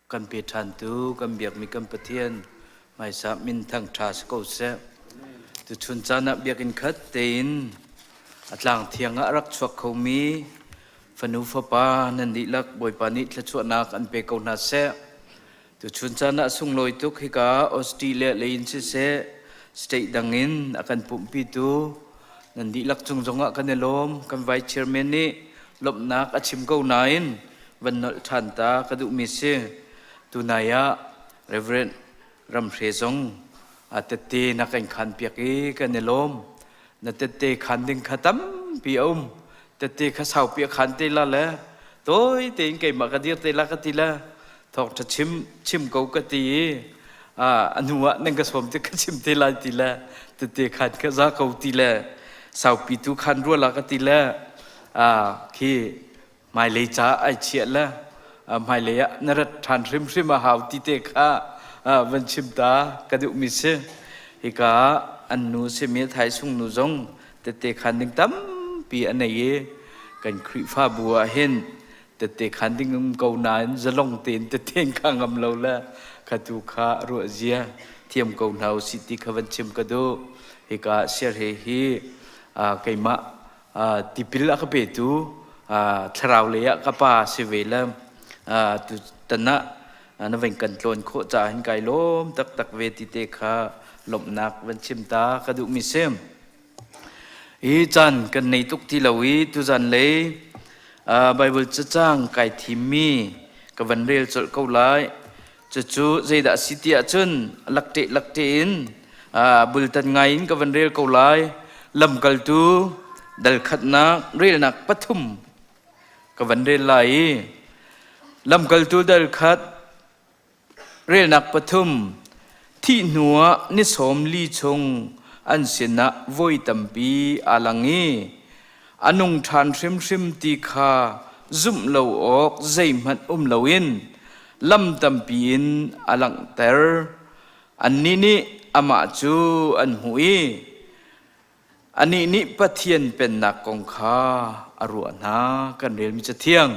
Kan pe ṭhantu kan biakmi kan Pathian hmaisa min thangṭha si ko seh. Tuchun caan ah biakinn khat tein a tlang thiang ah a rak chuak khomi fanu fapa nan dihlak Bawipa nih thluachuahnak an pe ko hna seh. Tuchun caan ah sunglawi tuk hika Australia lei in siseh state dang in a kan pumhpitu nan dihlak cung zongah kan i lawm. Kan vice chairman nih lawmhnak a chim ko nain van nolh ṭhan ta ka duhmi si. Tunai ah Reverend Ramhre zong a tette na kan khan piak i kan i lawm. Na tette khan ding kha tampi a um. Tette kha saupi a khan te la le tawi tein keimah ka dir te la ka ti le thawngṭha chim chim ko ka ti i a hnu ah nan ka sawm tik ka chim te lai ti le tette khan ka za ko ti le saupi tu khan rua la ka ti le khi hmailei ca ai chiah le hmailei ah na rat ṭhan hrimhrim a hau ti te kha van chim ta ka duhmi si. Hika an nu simi thaisung nu zong tette khan ding tampi a nei i kan Khrihfabu ah hin tette khan ding um ko nain zalong tein tette kha ngam lo le kha tu kha ruah zia thiam ko hna usih ti kha van chim ka duh. Hika siarhe hi keimah tipil a ka petu thlarau lei ah ka pa si ve le tutan ah na van kan tlawn khawh caah hin kai lawm taktak ve ti te kha lawmhnak van chim ta ka duhmi si. Hi caan kan nei tuk ti lo i tuzan lei Bible cacang kai thimmi ka van rel colh ko lai. Cucu zeidah a si ti ahcun lakṭeh lakṭeh in bultan ngai in ka van rel ko lai. Lamkaltu dal khatnak relnak pathum ka van rel lai i lamkaltu dal khat relnak pathum thih hnuah ni sawm li chung an sinah voi tampi aa lang i a nung ṭhan hrimhrim ti kha zumh lo awk zeihmanh um loin lam tampi in a langhter. Annih nih amah cu an hmuh i anih nih Pathian Pennak kong kha a ruah hna. Kan relmi Cathiang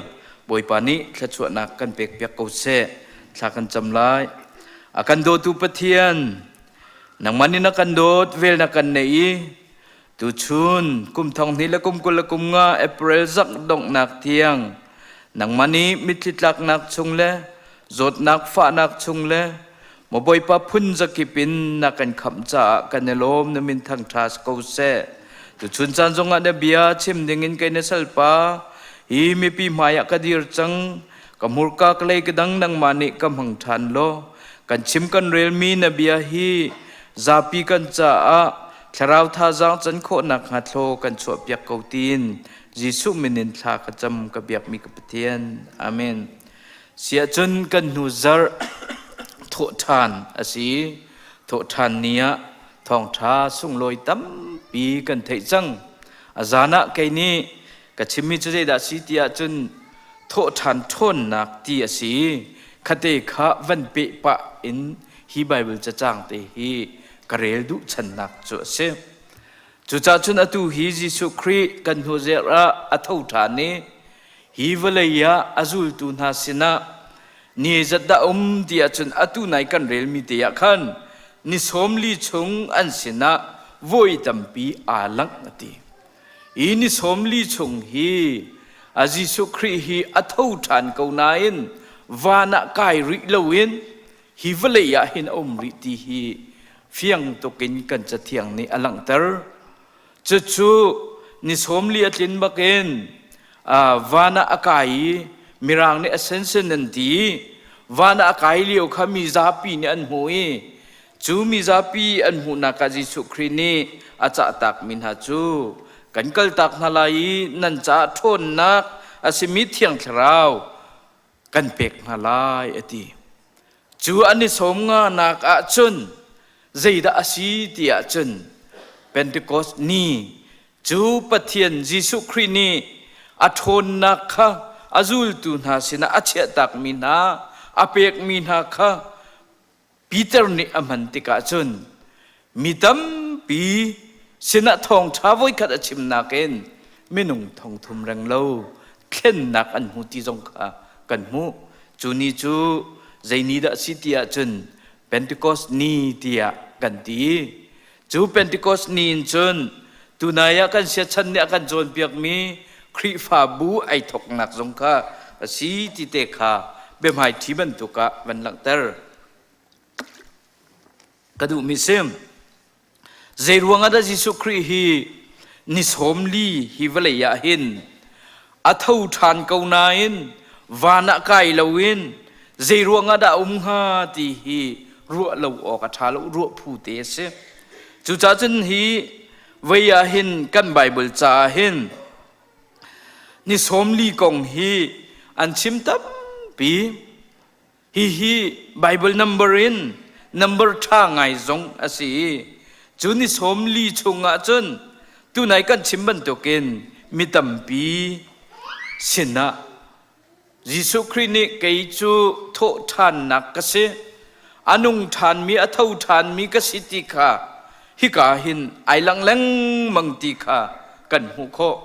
Bawipa nih thluachuahnak kan pekpiak ko seh. Thla kan cam lai. A kan dawtu Pathian, nangmah nih na kan dawt, vel na kan neih i Tuchun kum thong hnih le kum 25 April zarh donghnak tiang nangmah nih mitthli tlaknak chung le zawtnak fahnak chung le maw Bawipa phun zakip in na kan khamh caah kan i lawm na min thangṭha si ko seh. Tuchun caan zongah na bia chim dingin kei na salpa hi mipi hmaiah ka dir cang ka hmurka ka lei ka dang nangmah nih ka hmang ṭhan law kan chim kan relmi na bia hi zapi kan caah Thlarau thazaang can khawhnak hnga thlaw kan chuahpiak ko tiin Jesuh min in thla ka cam ka biakmi ka Pathian. Amen. Siahcun kan hnu zarh thawhṭhan a si. Thawhṭhan ni ah thawngṭha sunglawi tampi kan theih cang. A zan ah kei nih ka chimmi cu zeidah a si ti ahcun thawhṭhan ṭhawnnak ti a si. Khate kha van peh pah in hi Baibal cacang te hi ka rel duh channak cu a si. Cucaah cun atu hi Jesuh Khrih kan hnu zer ah a tho ṭhan i hi vawlei ah a zultu hna sinah ni zat dah um ti ahcun atu nai kan relmi te ah khan ni sawm li chung an sinah voi tampi aa langh a ti. Hi ni sawm li chung hi a Jesuh Khrih hi a tho ṭhan ko nain van ah kai rih loin hi vawlei ah hin a um rih ti hi fiang tukin kan cathiang nih a langhter. Cucu ni sawm li a tlin bakin van ah a kai i mirang nih ascension an ti i van ah a kai lio kha mi zapi nih an hmuh i cu mi zapi an hmuhnak ah Jesuh Khrih nih a cahtakmi hna cu kan kaltak hna lai i nan caah ṭhawnnak a simi Thiang Thlarau kan pek hna lai a ti. Cu an i sawm nganak ah cun zeidah a si ti ahcun Pentecost ni cu Pathian Jesuh Khrih nih a ṭhawnnak kha a zultu hna sinah a chiahtakmi hna a pekmi hna kha Peter nih a hman tikah cun mi tampi sinah thawngṭha voikhat a chimnak in minung thong thum reng lo thlennak an hmu ti zong kha kan hmuh. Cu ni cu Zei ni dah si ti ahcun Pentecost ni tiah kan ti. Cu Pentecost ni in cun tunai ah kan siachan nih a kan cawnpiakmi Khrihfabu ai thawknak zong kha a si ti te kha biahmaiṭhi bantuk ah van langhter ka duhmi si. Zei ruangah dah Jesuh Khrih hi ni 40 hi vawlei ah hin a tho ṭhan ko nain van ah kai loin zei ruangah dah a um hnga ti hi ruah lo awk a ṭha lo, ruah phu te a si. Cucaah cun hi vei ah hin kan Baibal caah hin ni 40 kong hi an chim tampi. Hihi Bible number in number ṭha ngai zong a si i cu ni 40 chungah cun tunai kan chim bantukin mi tampi sinah Jesuh Khrih nih kei cu thawhṭhannak ka si, a nung ṭhanmi, a tho ṭhanmi ka si ti kha hika hin ai lang lengmang ti kha kan hmuh khawh.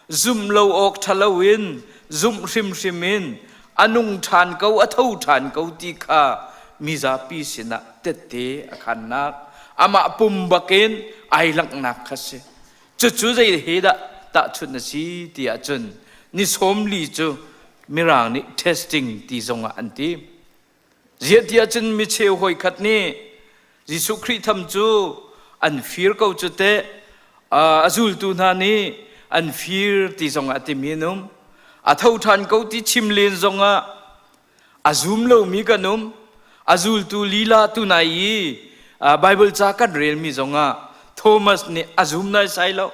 Zumh lo awk ṭha loin zumh hrimhrim in a nung ṭhan ko, a tho ṭhan ko ti kha mizapi sinah tette a khannak, amah pum bakin ai langhnak kha si. Cucu zei he dah tahchunh a si ti ahcun ni 40 cu Mirang nih testing ti zongah an ti. Ziah ti ahcun micheu hawikhat nih Jesuh Khrih tham cu an fir ko cu teh, a zultu hna nih an fir ti zongah a timi an um. A tho ṭhan ko ti chim len zongah a zum lomi kan um. A zultu lila tunai i Bible ca kan relmi zongah Thomas nih a zum naisai lo.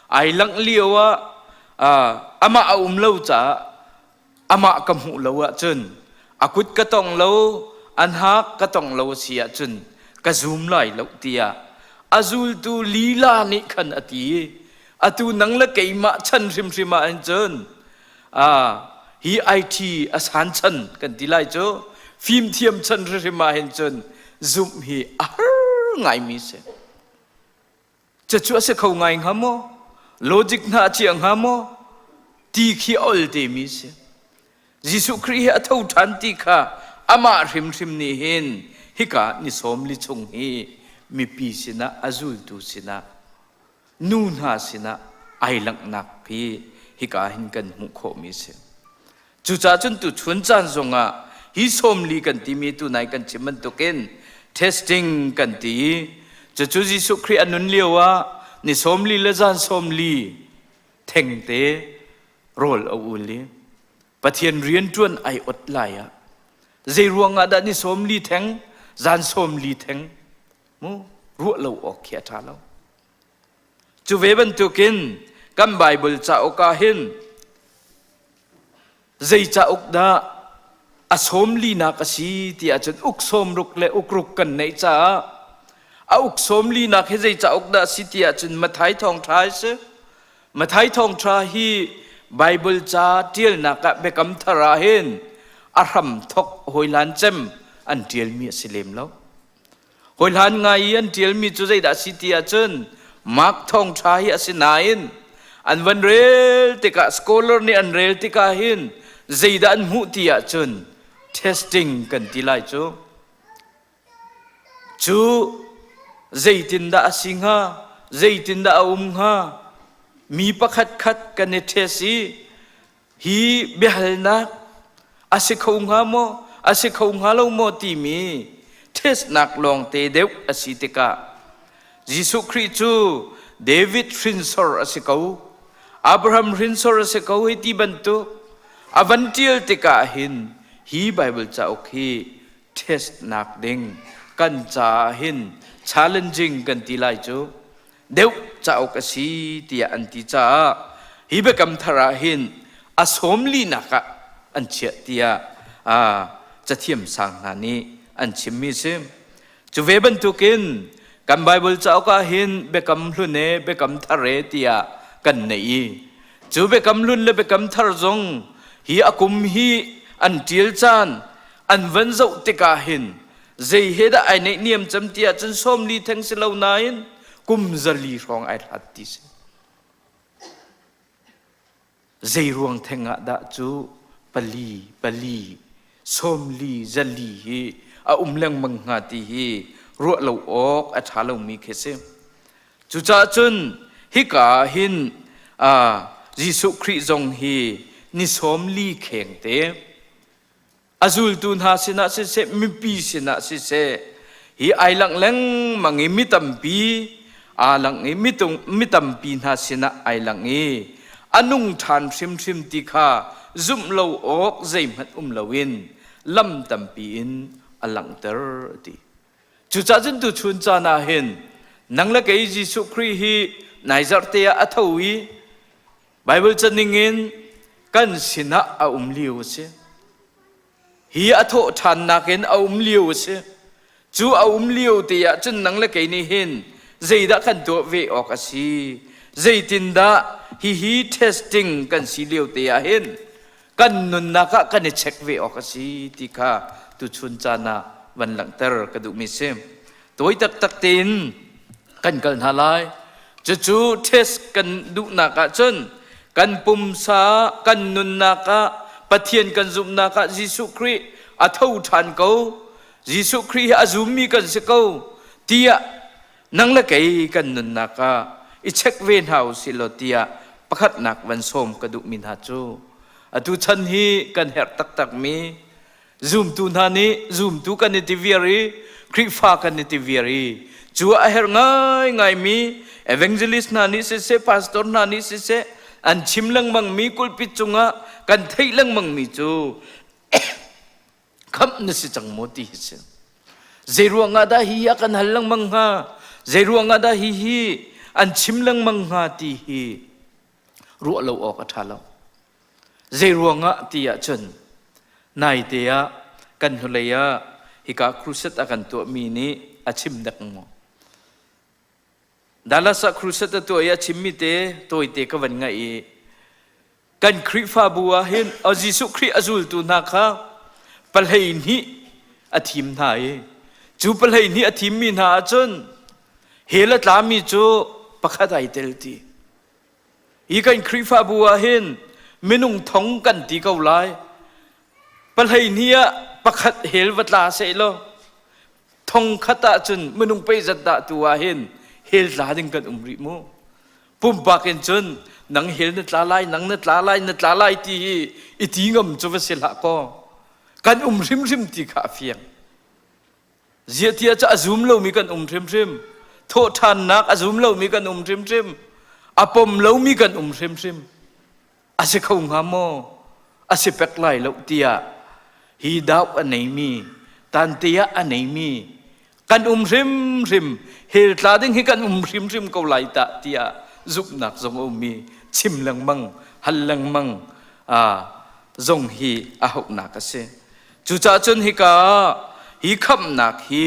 Ai langh lio ah amah a um lo caah amah ka hmuh lo ahcun a kut ka tong lo, an hak ka tong lo a si ahcun ka zum lai lo tiah a zultu lila nih khan a ti. Atu nang le keimah chan hrimhrim ah hin cun hi IT a san chan kan ti lai cu, fimthiam chan hrimhrim ah hin cun zumh hi a har ngaimi si. Cucu a si kho ngai hnga maw? Logic hna a chia hnga maw? Ti khi a ol temi si. Jesuh Khrih hi a tho ṭhan ti kha amah hrimhrim nih hin hika ni 40 chung hi mipi sinah, a zultu sinah, nu hna sinah ai langhnak hi hika hin kan hmuh khawhmi si. Cucaah cun tuchun caan zongah hi 40 kan timi tunai kan chim bantukin testing kan ti i cucu Jesuh Khrih a nun lio ah ni 40 le zan 40 thengte rawl a ul i Pathian rianṭuan ai ot lai ah zei ruangah dah ni 40 theng zan 40 theng mu ruah lo awk khi a ṭha lo. Cu ve bantukin kan Bible cauk ah hin Zei cauk dah a 40nak a si ti ahcun uk 60 le uk ruk kan neih caah a uk 40nak hi zei cauk dah a si ti ahcun Matthai thawngṭha a si. Matthai thawngṭha hi Bible ca ṭialnak ah Biakam Thar ah hin a hramthok hawihlan cem an ṭialmi a si lem lo. Hawihlan ngai i an ṭialmi cu zeidah a si ti ahcun Mark thawngṭha hi a si nain an van rel tikah, scholar nih an rel tikah hin zeidah an hmuh ti ahcun testing kan ti lai cu. Cu zeitindah a si hnga, zeitindah a um hnga, mi pakhat khat kan i test i hi biahalnak a si kho hnga maw, a si kho hnga lo maw timi testnak lawngte deuh a si tikah Jesuh Khrih cu David hrinsor a si ko, Abraham hrinsor a si ko hei ti bantuk a van ṭial tikah hin hi Bible cauk hi testnak ding kan caah hin challenging kan ti lai cu deuh cauk a si tiah an ti caah hi biakam thar ah hin a 40nak ah an chiah tiah cathiam sang hna nih an chimmi si. Cu ve bantukin kan Bible cauk ah hin biakam hlun e biakam thar e tiah kan neih i cu biakam hlun le biakam thar zong hi a kum hi an ṭial caan an van zoh tikah hin zei he dah ai neihniam cem ti ahcun 40 theng si lo nain kum 400 hrawng ai hlat ti si. Zei ruang theng ah dah cu pali pali. 40 40 hi a um lengmang hnga ti hi ruah lo awk a ṭha lomi khi si. Cucaah cun hika ah hin Jesuh Khrih zong hi ni 40 kheng te a zultu hna sinah siseh mipi sinah siseh hi ai langh lengmang i mi tampi aa langh i mi tampi hna sinah ai langh i a nung ṭhan hrimhrim ti kha zumh lo awk zeihmanh um loin lam tampi in a langhter a ti. Cucaah cun tuchun caan ah hin nang le kei Jesuh Khrih hi nai zarh te ah a tho i Baibal caning in kan sinah a um lio a si. Hi a thawh ṭhannak in a um lio a si. Cu a um lio te ah cun nang le kei nih hin zeidah kan tuah ve awk a si? Zeitindah hihi testing kan si lio te ah hin kan nunnak ah kan i check ve awk a si ti kha tuchun caan ah van langhter ka duhmi si. Tawi taktak tein kan kal hna lai. Cucu test kan duhnak ahcun kan pumsa kan nunnak ah Pathian kan zumhnak ah Jesuh Khrih a tho ṭhan ko. Jesuh Khrih hi a zummi kan si ko tiah nang le kei kan nunnak ah i check ve hna u sih law tiah pakhatnak van sawm ka duhmi hna cu atu chan hi kan herh taktakmi Zumtu hna nih zumtu kan i ti viar i Khrihfa kan i ti viar i cu a herh ngaingaimi evangelist hna nih siseh pastor hna nih siseh an chim lengmangmi kulpit cungah kan theih lengmangmi cu khamh na si cang maw ti hi si. Zei ruangah dah hi a kan hal lengmang hnga? Zei ruangah dah hi hi an chim lengmang hnga ti hi ruah lo awk a ṭha lo. Zei ruangah ti ahcun naite ah kan hnulei ah hika crusade a kan tuahmi nih a chim dek maw? Dallas ah crusade a tuah i a chimmi te tawite ka van ngaih i kan Khrihfabu ah hin Jesuh Khrih a zultu hna kha pahlei hnih a thim hna i cu pahlei hnih a thimmi hna ahcun hell a tlami cu pakhat ai tel ti. Hi kan Khrihfabu ah hin minung thong kan ti ko lai. Pahlei ah pakhat hel va tla seh law thong khat ah cun minung pei zat dah tu ah hin hel tla ding kan um rih mu. Pumpak in cun nang hel na tla lai, nang na tla lai, na tla lai ti hi i ti ngam cu va si hlah kaw. Kan um hrimhrim ti kha a fiang. Ziahtiah cu a zum lomi kan um hrimhrim. Thawhṭhannak a zum lomi kan um hrimhrim. A pom lomi kan um hrimhrim. A si kho hnga maw? A si pek lai lo tiah hi dauk a neimi, tante ah a neimi kan um hrimhrim. Hell tla ding hi kan um hrimhrim ko lai tah tiah zumhnak zong a ummi chim lengmang, hal lengmang zong hi a hauhnak a si. Cucaah cun hika hi khamhnak hi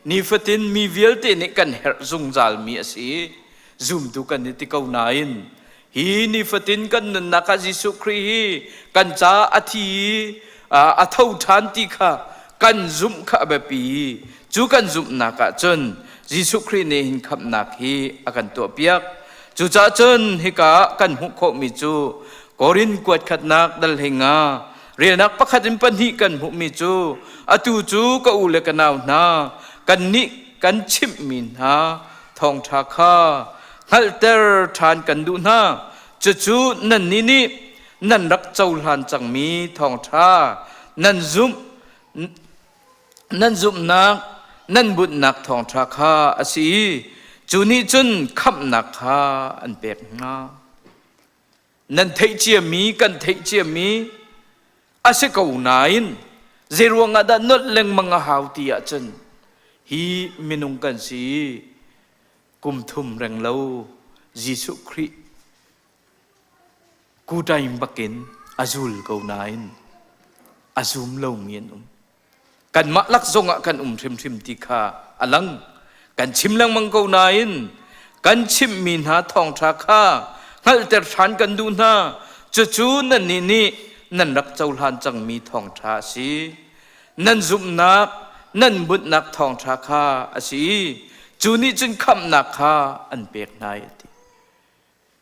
nifatin mi vialte nih kan herh zungzalmi a si. Zumtu kan i ti ko nain hi nifatin kan nunnak ah Jesuh Khrih hi kan caah a thi i a tho ṭhan ti kha kan zumh kha a biapi. Cu kan zumhnak ah cun Jesuh Khrih nih hin khamhnak hi a kan tuahpiak. Cucaah cun hika ah kan hmuh khawhmi cu Korin kuat khatnak dal 15 Relnak pakhat in pahnih kan hmuhmi cu atu cu ka u le ka nau hna kannih kan chimhmi hna thawngṭha kha hngalhter ṭhan kan duh hna. Cucu nannih nih nan rak cohlan cangmi thawngṭha nan zumh nan zumhnak nan bunhnak thawngṭha kha a si i cu nih cun khamhnak kha an pek hna. Nan theih ciami kan theih ciami a si ko nain zeiruang ah dah nolh lengmang a hau ti ahcun hi minung kan si kum thum reng lo Jesuh Khrih kuṭaim bakin a zul ko nain a zum lomi an um. Kanmah lak zongah kan um hrimhrim ti kha a lang. Kan chim lengmang ko nain kan chimhmi hna thawngṭha kha hngalhter ṭhan kan duh hna. Cucu nannih nih nan rak cohlan cangmi thawngṭha a si. Nan zumhnak, nan bunhnak thawngṭha kha a si i cu nih cun khamhnak kha an pek hna a ti.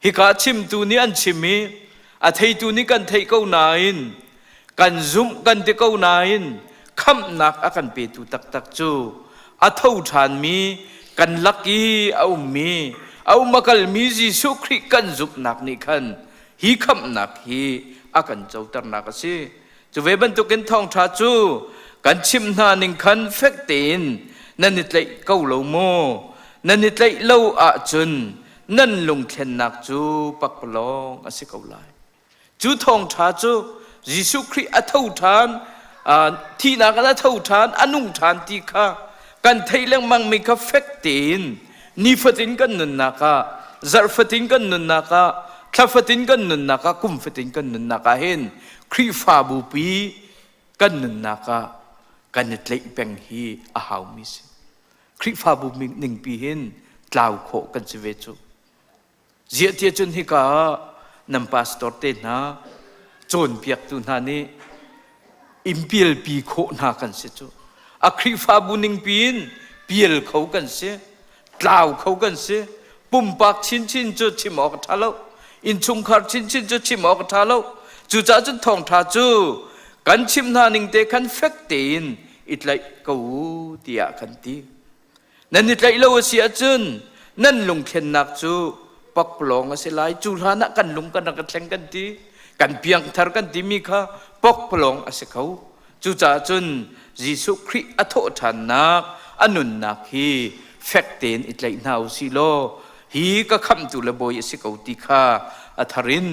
Hika chimtu nih an chim i a theitu nih kan theih ko nain. Kan zumh kan ti ko nain khamhnak a kan petu taktak cu a tho ṭhanmi kan lak i a ummi a um a kalmi Jesuh Khrih kan zumhnak nih khan hi khamhnak hi a kan coternak a si. Cu ve bantukin thawngṭha cu kan chimh hna ning khan fek tein nan i tlaih ko lo maw? Nan i tlaih lo ahcun nan lungthlennak cu pakpalawng a si ko lai. Cu thawngṭha cu Jesuh Khrih a tho ṭhan, thihnak in a tho ṭhan, a nung ṭhan ti kha kan theih lengmangmi kha fek tein nifatin kan nunnak ah, zarh fatin kan nunnak ah, thla fatin kan nunnak ah, kum fatin kan nunnak ah hin Khrihfabu pi kan nunnak ah kan i tlaih peng hi a haumi si. Khrihfabu ningpi hin tlau khawh kan si ve cu. Ziah tiah cun hika ah nan pastor te hna cawnpiaktu hna nih in pialpi khawh hna kan si cu. A Khrihfabu ningpi in pial kho kan si, tlau kho kan si. Pumpak chinchin cu chim awk a ṭha lo. Innchungkhar chinchin cu chim awk a ṭha lo. Cucaah cun thawngṭha cu kan chimh hna ning te khan fek tein i tlaih ko u tiah kan ti. Nan i tlaih lo a si ahcun nan lungthlennak cu pakpalawng a si lai. Cu hlan ah kan lung kan rak i thleng kan ti. Kan piangthar kan timi kha pakpalawng a si kho. Cucaah cun Jesuh Khrih a thawh ṭhannak a nunnak hi fek tein i tlaih hna u sih law hi ka khamhtu le bawi a si ko ti kha a thar in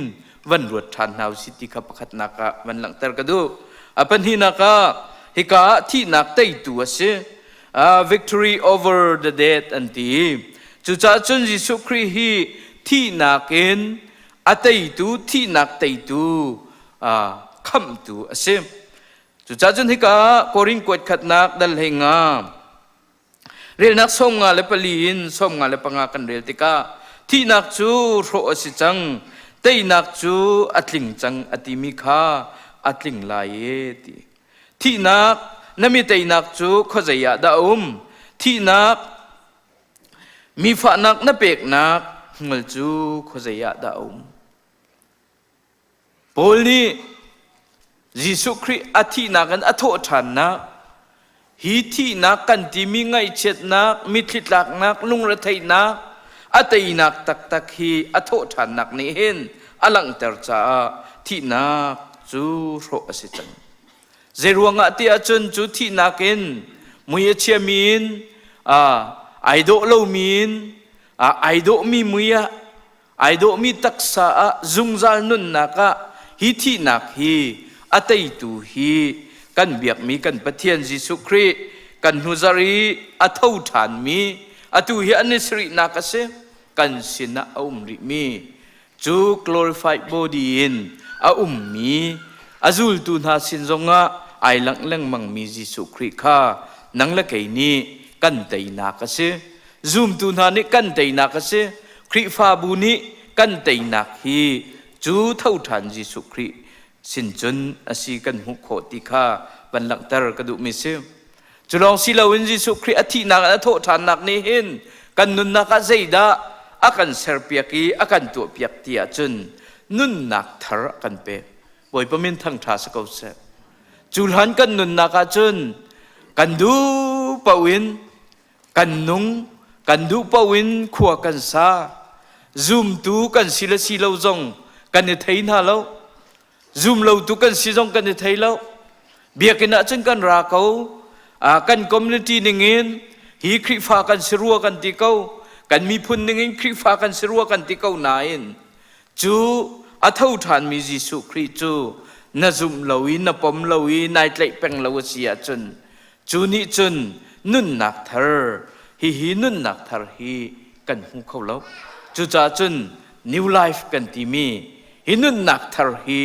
van ruat ṭhan hna u sih ti kha pakhatnak ah van langhter ka duh. A pahnihnak ah hika ah thihnak teitu a si. Victory over the dead an ti. Cucaah cun Jesuh Khrih hi thihnak in a teitu, thihnak teitu, khamhtu a si. Cucaah cun hika Korin kuat khatnak dal hlei nga relnak 54 in 55 kan rel tikah thihnak cu hrawh a si cang, teinak cu a tling cang a timi kha a tling lai e ti. Thihnak na mi teinak cu khuazei ah dah a um? Thihnak mi fahnak na peknak hmual cu khuazei ah dah a um? Paul nih Jesuh Khrih a thihnak in a thawh ṭhannak hi thihnak kan timi ngaihchiatnak, mitthli tlaknak, lungretheihnak, a teinak taktak hi a thawh ṭhannak nih hin a langhter caah thihnak cu hrawh a si cang. Zeiruangah ti ahcun cu thihnak in mui a chiami in ai dawh lomi in ai dawhmi mui ah ai dawhmi taksa ah zungzal nunnak ah hi thihnak hi a teitu hi kan biakmi kan Pathian Jesuh Khrih kan hnuzar i a tho ṭhanmi atu hi an i sarihnak a si kan sinah a um rihmi cu glorified body in a ummi a zultu hna sin zongah ai langh lengmangmi Jesuh Khrih kha nang le kei nih kan teinak a si. Zumtu hna nih kan teinak a si. Khrihfabu nih kan teinak hi cu tho ṭhan Jesuh Khrih sin cun a si kan hmuh khawh ti kha van langhter ka duhmi si. Cu lawng si loin Jesuh Khrih a thihnak a thawhṭhannak nih hin kan nunnak ah zeidah a kan serpiak i a kan tuahpiak ti ahcun nunnak thar a kan pek. Bawipa min thangṭha si ko seh. Cu hlan kan nunnak ahcun kan duh paoh in kan nung, kan duh paoh in khua kan sa. Zumtu kan si le si lo zong kan i thei hna lo. Zumlotu kan si zong kan i thei lo. Biakinn ah cun kan ra ko. Kan community ningin hi Khrihfa kan si rua kan ti ko. Kan miphun ningin Khrihfa kan si rua kan ti ko nain cu a tho ṭhanmi Jesuh Khrih cu na zumh lo i na pom lo i nai tlaih peng lo a si ahcun cu nih cun nunnak thar hihi nunnak thar hi kan hmu kho lo. Cucaah cun new life kan timi hi nunnak thar hi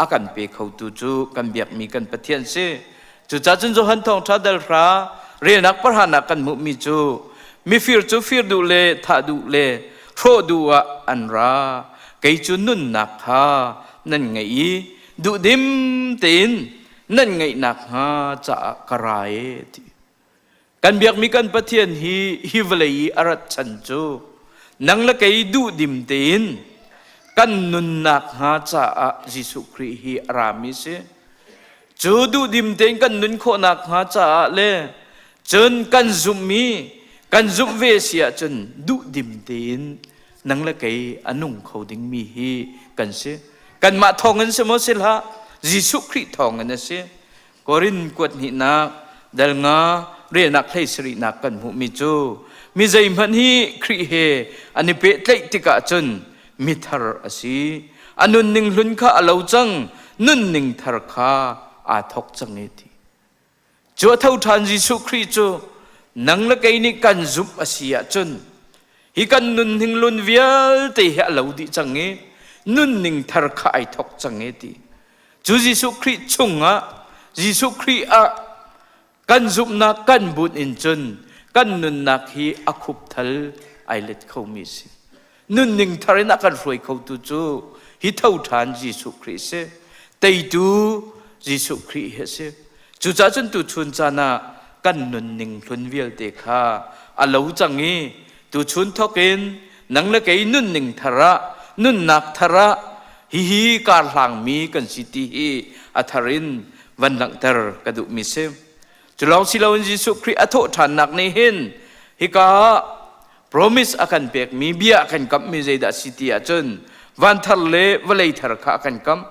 a kan pe khotu cu kan biakmi kan Pathian si. Cucaah cun Johan Thawngṭha dal hra relnak parhanak kan hmuhmi cu mifir cu fir duh le thah duh le hrawh duh ah an ra. Kei cu nunnak kha nan ngeih i duhdim tein nan ngeih nakhnga caah ka ra e ti. Kan biakmi kan Pathian hi hi vawlei i a rat chan cu nang le kei duhdim tein kan nunnak hnga caah Jesuh Khrih hi a rami si. Cu duhdim tein kan nun khawhnak hnga caah le cun kan zumhmi kan zumh ve si ahcun duhdim tein nang le kei a nung kho dingmi hi kan si. Kanmah thawngin si maw si hlah, Jesuh Khrih thawngin a si. Korin kuat hnihnak dal nga relnak hlei sarihnak kan hmuhmi cu mi zeihmanh hi Khrih he an i pehtlaih tikah cun mithar a si. A nunning hlun kha a lo cang, nunning thar kha aa thawk cang e ti. Cu a tho ṭhan Jesuh Khrih cu nang le kei nih kan zumh a si ahcun hi kan nunning lun vialte hi a lo dih cang i nunning thar kha ai thawk cang e ti. Cu Jesuh Khrih chungah Jesuh Khrih ah kan zumhnak kan bunh in cun kan nunnak hi a khupthal ai let khomi a si. Nunning thar in a kan hruai khotu cu hi tho ṭhan Jesuh Khrih a si. Teitu Jesuh Khrih hi a si. Cucaah cun tuchun caan ah kan nunning hlun vialte kha a lo cang i tuchun thawk in nang le kei nunning thar ah nunnak thar ah hihi karhlangmi kan si ti hi a thar in van langhter ka duhmi si. Cu lawng si loin Jesuh Khrih a thawh ṭhannak nih hin hika ah promise a kan pekmi bia a kan kamhmi zeidah a si ti ahcun van thar le vawlei thar kha a kan kamh.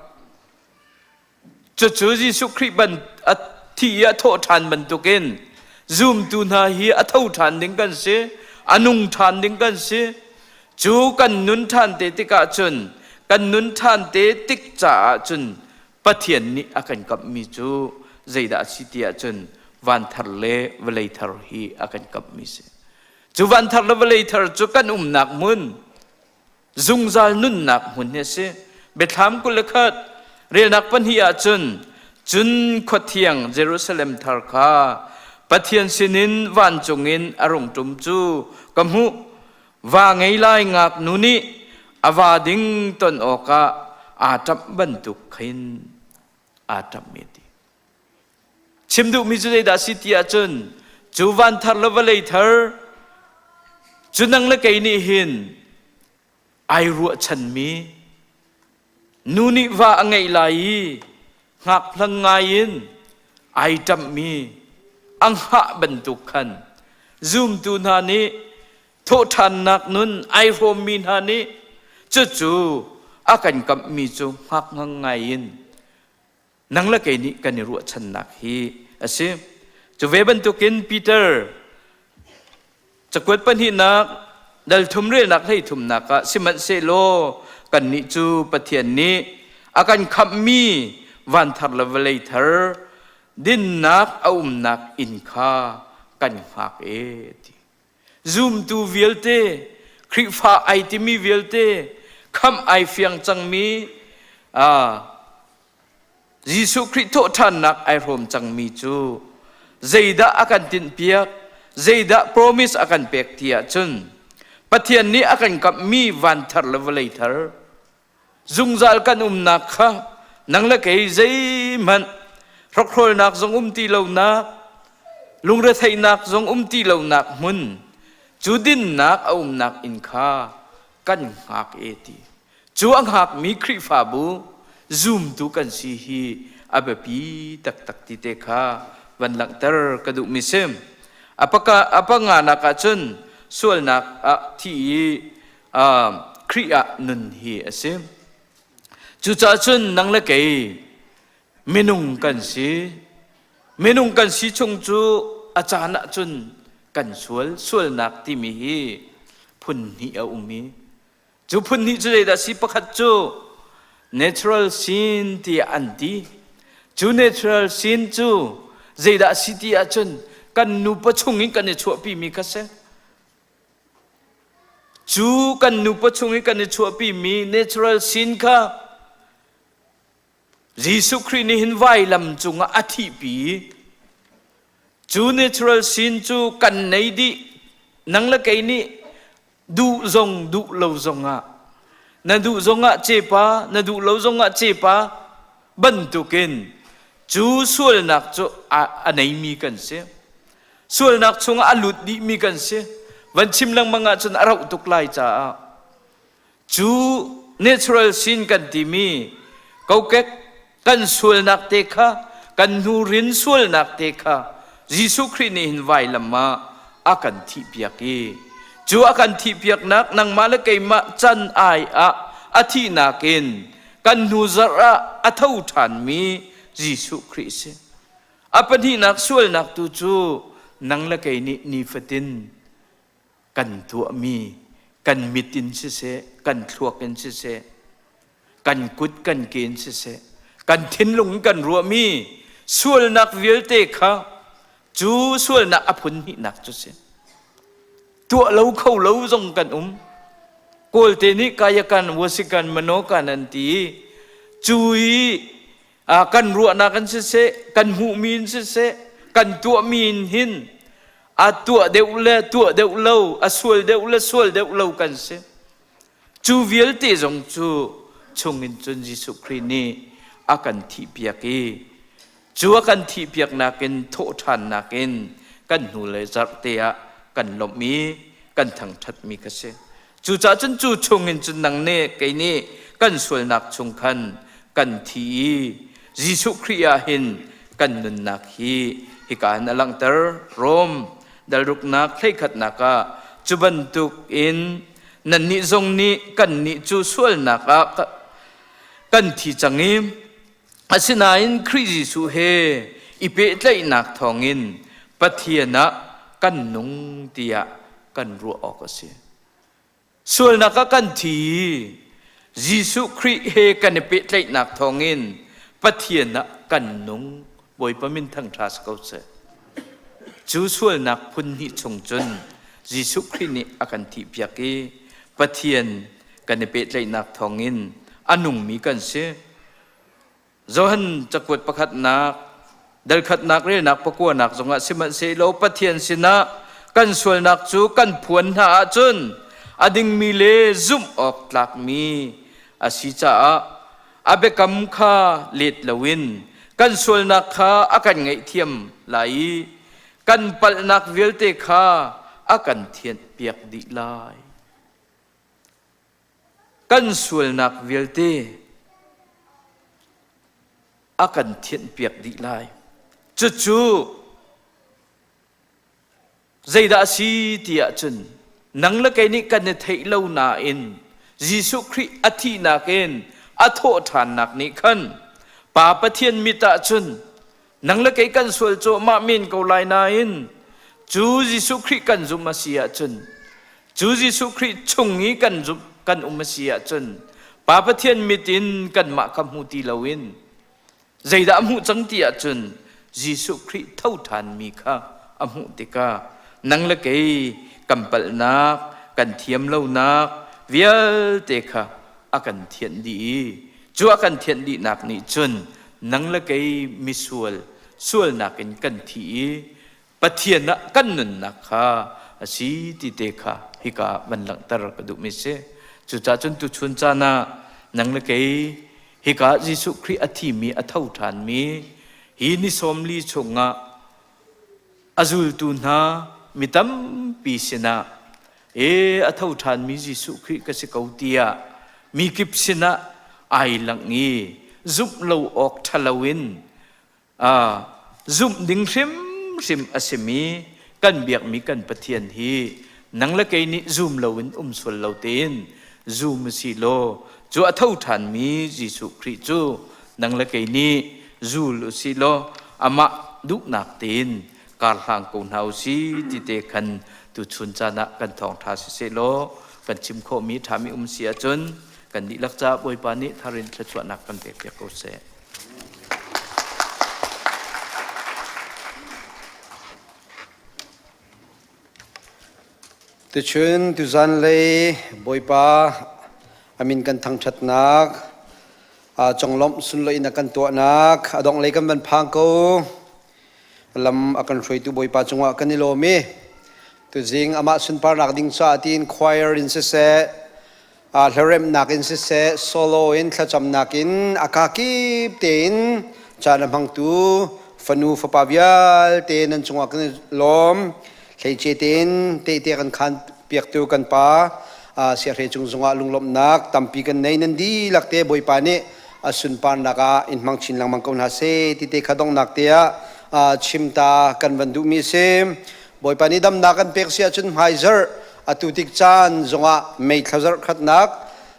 Cucu Jesuh Khrih ban a thi i a thawh ṭhan bantukin zumtu hna hi a tho ṭhan ding kan si, a nung ṭhan ding kan si. Cu kan nun ṭhan te tikah cun kan nun ṭhan te tik caah cun Pathian nih a kan kamhmi cu zeidah a si ti ahcun van thar le vawlei thar hi a kan kamhmi si. Cu van thar le vawlei thar cu kan umnak hmun zungzal nunnak hmun hi a si. Biathlam 21 relnak pahnih ahcun cun khuathiang Jerusalem thar kha Pathian sinin vancung in a rung ṭum cu ka hmuh. Va ngei lai ngaknu nih a va ding ton awkah aa ṭamh bantuk khin aa ṭamh ti. Chim duhmi cu zeidah a si ti ahcun cu van thar le vawlei thar cu nang le kei nih hin ai ruahchanmi nu nih va a ngeih lai i hngakhlang ngai in ai ṭamhmi a hngah bantuk khan zumtu hna nih thawhṭhannak nun ai hrawmmi hna nih cucu a kan kamhmi cu hngak ngai in nang le kei nih kan i ruahchannak hi a si. Cu ve bantukin Peter cakuat pahnihnak dal thum relnak hlei thumnak ah sihmanhsehlaw kannih cu Pathian nih a kan khamhmi van thar le vawlei thar dinnak a umnak inn kha kan hngak e ti. Zumtu vialte Khrihfa ai timi vialte khamh ai fiang cangmi Jesuh Khrih thawhṭhannak ai hrawm cangmi cu zeidah a kan tinhpiak, zeidah promise a kan pek ti ahcun Pathian nih a kan kamhmi van thar le vawlei thar zungzal kan umnak kha nang le kei zeihmanh hrokhrolnak zong um ti lonak lungretheihnak zong um ti lonak hmun cu dinnak a umnak inn kha kan hngak e ti. Cu a hngakmi Khrihfabu zumtu kan si hi a biapi taktak ti te kha van langhter ka duhmi si. A panganak ah cun sualnak ah thi i Khrih ah nun hi a si. Cucaah cun nang le kei minung kan si. Minung kan si chung cu a caan ah cun kan sual. Sualnak timi hi phun hnih a um i Cu phun hnih cu zeidah si? Pakhat cu natural sin tiah an ti. Cu natural sin cu zeidah si ti ahcun kan nupa chung in kan i chuahpimi kha si. Cu kan nupa chung i kan i chuahpimi natural sin kha Jesuh Khrih nih hin vailam cungah a thihpi. Cu natural sin cu kan nei dih. Nang le kei nih duh zong duh lo zongah na duh zongah cepa na duh lo zongah cepa bantukin cu sualnak cu a neimi kan si. Sualnak chungah a lut dihmi kan si. Van chim lengmang ahcun a rauh tuk lai caah Cu natural sin kan timi kokek kan sualnak te kha kan hnurin sualnak te kha Jesuh Khrih nih hin vailam ah a kan thihpiak i cu a kan thihpiaknak nangmah le keimah can ai ah a thihnak in kan hnu zarh ah a tho ṭhanmi Jesuh Khrih si. A pahnihnak sualnak tu cu nang le kei nih nifatin kan tuahmi kan mit in siseh, kan thluak in siseh, kan kut kan ke in siseh, kan thinlung in kan ruahmi sualnak vialte kha cu sualnak a phun hnihnak cu si. Tuah lo kho lo zong kan um. Kawlte nih kayakan, wasikan, manokan an ti i cu i kan ruahnak in siseh, kan hmuhmi in siseh, kan tuahmi in hin a tuah deuh le tuah deuh lo, a sual deuh le sual deuh lo kan si. Cu vialte zong cu chungin cun Jesuh Khrih nih a kan thihpiak i cu a kan thihpiaknak in thawhṭhannak in kan hnulei zarhte ah kan lawmh i kan thangṭhatmi ka si. Cucaah cun cu chungin cun nang nih kei nih kan sualnak chung khan kan thi i Jesuh Khrih ah hin kan nunnak hi hika hin a langhter. Rom dalruknak hleikhatnak ah cu bantuk in nannih zong nih kannih cu sualnak ah kan thi cang i asinain Khrih Jesuh he i pehtlaihnak thawngin Pathian ah kan nung tiah kan ruah awk a si. Sualnak ah kan thi i Jesuh Khrih he kan i pehtlaihnak thawngin Pathian ah kan nung. Bawipa min thangṭha si ko seh. Cu sualnak phun hnih chung cun Jesuh Khrih nih a kan thihpiak i Pathian kan i pehtlaihnak thawngin a nungmi kan si. Johan cakuat pakhatnak dalkhatnak relnak pakuanak zongah sihmanhsehlaw Pathian sinah kan sualnak cu kan phuan hna ahcun a dingmi le zumh awk tlakmi a si caah a biakam kha let loin kan sualnak kha a kan ngaihthiam lai i kan palhnak vialte kha a kan thianhpiak dih lai. Kan sualnak vialte a kan thianhpiak dih lai. Cucu zeidah a si ti ahcun nang le kei nih kan i theih lo nain Jesuh Khrih a thihnak in a thawhṭhannak nih khan Pa Pathian mit ah cun nang le kei kan sual cuahmah men ko lai nain cu Jesuh Khrih kan zumh a si ahcun cu Jesuh Khrih chung i kan zumh kan um a si ahcun Pa Pathian mit in kanmah kha hmu ti loin Zeidah a hmuh cang ti ahcun Jesuh Khrih tho ṭhanmi kha a hmuh tikah nang le kei kan palhnak, kan thiam lonak vialte kha a kan thianh dih i cu a kan thianh dihnak nih cun nang le kei misual sualnak in kan thi i Pathian ah kan nunnak kha a si ti te kha hika ah van langhter ka duhmi si. Cucaah cun tuchun caan ah nang le kei hika ah Jesuh Khrih a thimi a tho ṭhanmi hi ni 40 chungah a zultu hna mi tampi sinah e a tho ṭhanmi Jesuh Khrih ka si ko tiah mi kip sinah ai langh i zumh lo awk ṭhalo in Zumh ding hrimhrim a simi kan biakmi kan Pathian hi nang le kei nih zum loin um sual lo tein zum si law cu a tho ṭhanmi Jesuh Khrih cu nang le kei nih zul u si law amah duhnak tein kar hlang ko hna u si ti te khan tuchun caan ah kan thawngṭha siseh law kan chim khawhmi ṭhami um si ahcun kan dihlak caah Bawipa nih tharin thluachuahnak kan pekpiak ko seh. Tuchun tuzanlei Bawipa a min kan thangṭhatnak conglawmh sunlawih in a kan tuahnak a donglei kan van phang ko. Lam a kan hruaitu Bawipa cungah kan i lawm i tuzing amah sunparnak ding caah tiin choir in siseh hlaremnak in siseh solo in thlacamnak in a kakip tein caan a hmangtu fanu fapa vialte nan cungah kan i lawm hleice tein tehte kan khan piaktu kan pa siahre cung zungah lunglawmhnak tampi kan nei nan dihlak te Bawipa nih A sunparnak ah in hmang chin lengmang ko hna seh ti te kha donghnak te ah chim ta kan van duhmi a si. Bawipa nih damnak kan pek si ahcun hmaizarh atu tik caan zongah May thla zarh khatnak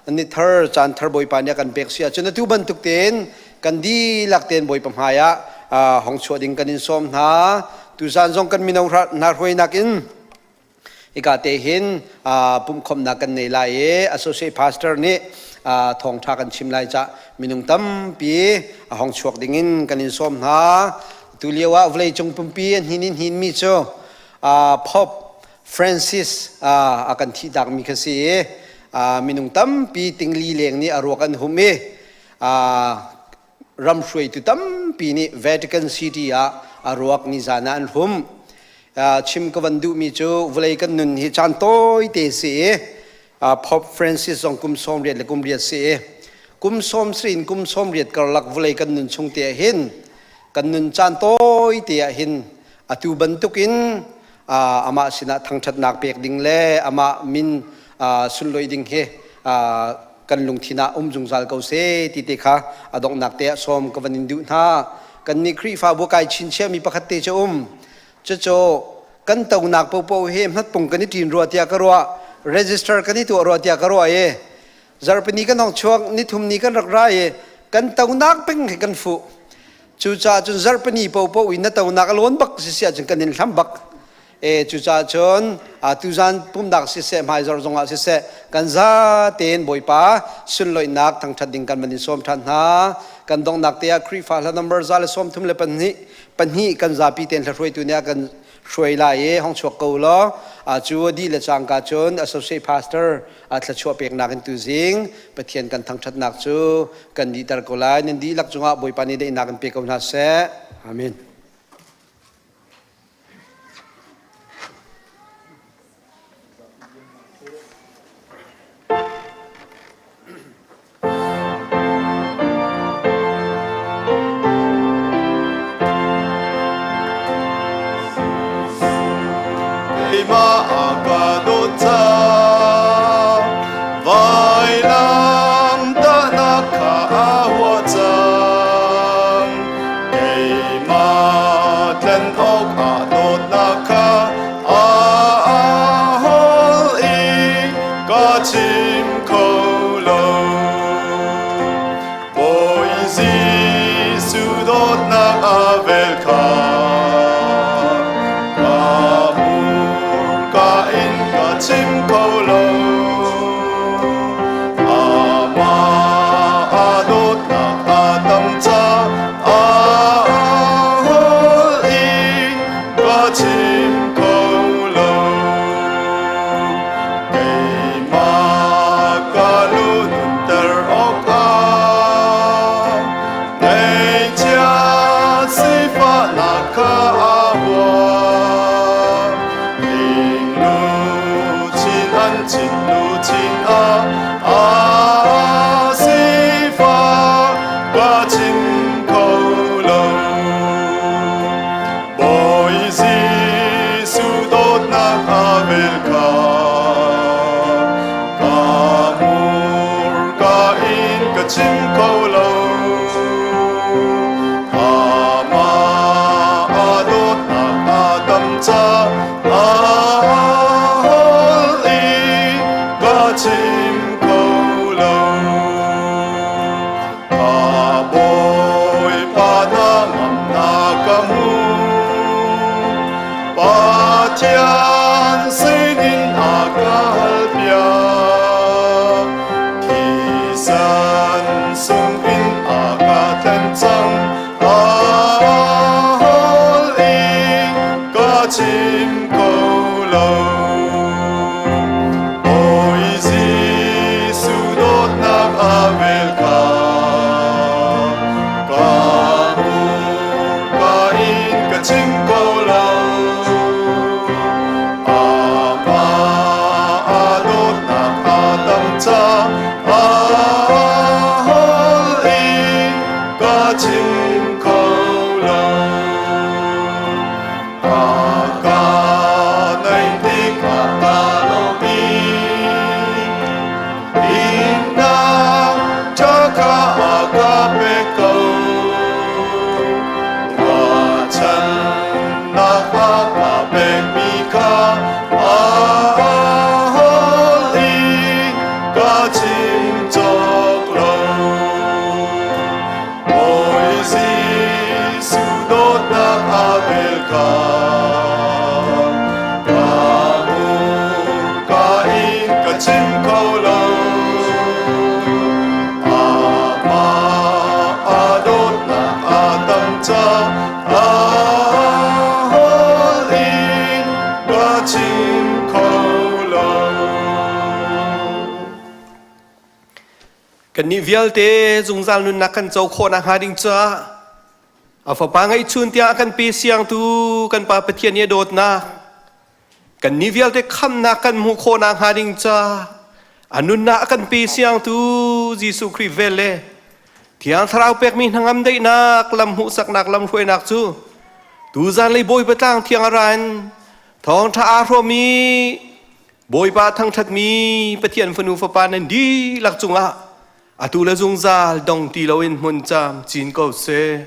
ni thar caan thar Bawipa nih a kan pek si ahcun atu bantuk tein kan dihlak tein Bawipa hmai ah hong chuah ding kan in sawm hna. Tuzaan zong kan mino hna hruainak in Hika te hin pumhkhawmhnak kan nei lai i associate pastor nih thawngṭha kan chim lai cah minung tampi a hong chuak dingin kan in sawm hna. Tu lio ah vawleicung pumpi a hnin in hninmi cu Pope Francis a kan thihtakmi kha si i minung tampi tingli leng nih a ruak an hum i ram hruaitu tampi nih Vatican City ah a ruak nizan ah an hum. Chim ka van duhmi cu vawlei kan nun hi caan tawite si i Pope Francis zong kum 80 le kum riat si i kum 70 in kum 80 karlak vawlei kan nun chung te ah hin kan nun caan tawite ah hin atu bantukin amah sinah thangṭhatnak pek ding le amah min sunlawih ding hi kan lungthin ah um zungzal ko seh ti te kha a donghnak te ah sawm ka van in duh hna. Kannih Khrihfabu kai chinchiahmi pakhat te cu um. Cucu kan tonak popo hi hmatpung kan i ṭin rua tiah ka ruah, register kan i tuah rua tiah ka ruah i zarhpini kan hong chuak, nithum ni kan rak ra i kan tonak peng hi kan fuh. Cucaah cun zarhpini popo in na tonak a lawn bak si si ahcun kan in hlam bak. E cucaah cun tuzan pumnak siseh hmaizarh zongah siseh kan za tein Bawipa sunloihnak thangṭhat ding kan van in sawm ṭhan hna. Kan donghnak te ah Khrihfa hla number 132 pahnih kan zapi tein hla hruaitu nih a kan hruai lai i hong chuak ko law cu a dih le cangka cun associate pastor thluachuah peknak in tuzing Pathian kan thangṭhatnak cu kan dihter ko lai. Nan dihlak cungah Bawipa nih daihnak in pe ko hna seh. Amen. Keimah a ka dawt cang, vailam tahnak kha a huah cang. Keimah tlen awkah dawtnak kha a hawl i ka chim kho lo. Bawi Jesuh dawtnak a vel kha ka hmurka in ka chim kho lo. Amah a dawtnak a tam caah hawl i ka chim kho lo. Keimah ka lu nunter awkah Ngeihchia sifahnak kha a huam. Ling luchin an chin luchin ah a sifah ka chim kho lo. Bawi Jesuh dawtnak a vel kha ka hmurka in ka chim kho lo. Amah a dawtnak a tam caah hawl i ka chim kho lo. Ka Bawipa na ngamnak ka hmu. Pathian sinin a ka halpiak. Thisen sungin a ka tlen cang. A hawl i ka chim kho lo. Bawi Jesuh dawtnak a vel kha ka hmurka in ka chim ko lo. Amah a dawtnak a tam caah hawl i ka chim kho lo. A ka naih tikah ka lawm i Dinnak ṭha kha a ka. Kannih vialte zungzal nunnak kan co khawh nakhnga ding caah a Fapa ngeihchun tiang a kan pe siangtu kan Pa Pathian i a dawtnak kannih vialte khamnak kan hmuh khawh nakhnga ding caah a nunnak a kan pe siangtu Jesuh Khrih vel le Thiang Thlarau pekmi hnangam daihnak lam hmuhsaknak lam hruainak cu tuzan lei Bawipa tlang thiang a ra in thawngṭha aa hrawm i Bawipa thangṭhatmi Pathian fanu fapa nan dihlak cungah atu le zungzal dong ti loin hmun camcin ko seh.